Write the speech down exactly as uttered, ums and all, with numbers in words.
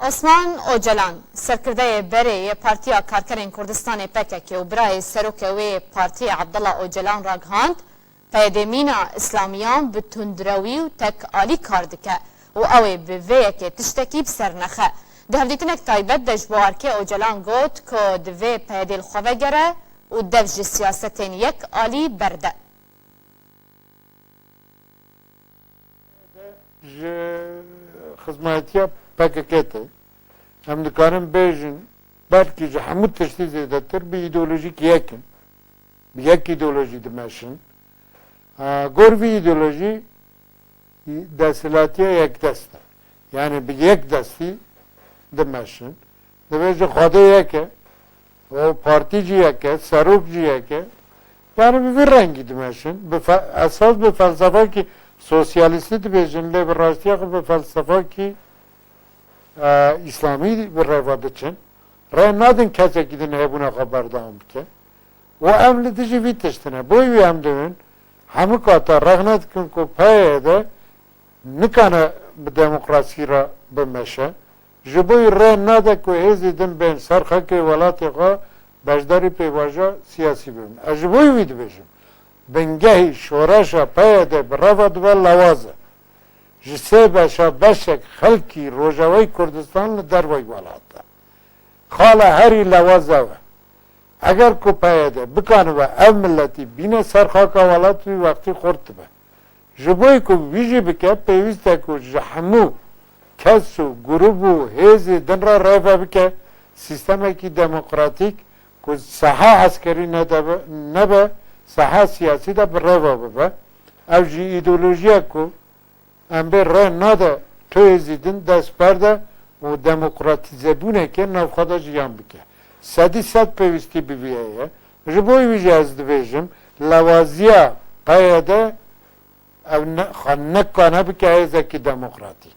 Osman Ocalan, serkirdeyê berê yê Partiya Karkerên Kurdistanê P K K û birayê serokê wê yê partiyê Abdullah Ocalan ragihand, P Y D mîna îslamiyan bi tundrewî û tek alî kar dike û ew ê bi vê yekê tiştekî bi ser nexe. Di hevdîtinek taybet de ji bo erkê Ocalan got ku divê P Y D li xwe vegere û dev ji siyasetên yek alî berde. Ji xizmayetiya P K K tê. Em dikarin bêjin, belkî ji hemû tiştî zêdetir bi îdeolojîk yek in. Bi yek îdeolojî dimeşin. Gor vî îdeolojî desthilatiya yekdest e. Yanî bi yek destî dimeşin. Dibêjin Xwedê yek e, û partî jî yek e, serok jî yek e. Yanî bi vî rengî dimeşin. Bi fe- esas bi felsefakî sosyalîstî dibêjin, lê bi rastiya xwe bi felsefakî e, îslamî bi reva diçin. Rê nadin kesekî din hebûna xwe berdewam bike. Û em li dijî vî tiştine. Boy wî em dibin, hemû kata rexne dikin ku P Y D nikane bi demokrasî re bimeşe. Ji bo wî rê nade ku hêzî din bên ser xakê welatê xwe beşdarî pêvaja siyasî bibin. Ez ji bo wî dibêjim, bingehî şoreşa P Y D bi reva dibe lewaz e. Ji sê beşa beşek xelkî Rojavayî Kurdistan li dervayî welat e. Xala herî lewaz ew e. Eger ku P Y D bikanibe ev miletî bîne ser xaka welat wî wextî xurt dibe. Ji bo ku wî jî bike, pêwîst e ku ji hemû kes û grûb û hêzê din re rêve bike sîstemekî demokratîk ku seha eskerî nede- nebe, seha siyasî de bi rêve bibe. Ev jî îdeolojiya ku em bê rê nade tu hêzî din dest berde û demokratîzebûneke navxwe de jiyan bike. Sedî sed pêwîstî bi vî heye. Ji bo wî jî ez dibêjim, lewaziya P Y D ev ne, xwe nikane bike hêzekî demokratîk.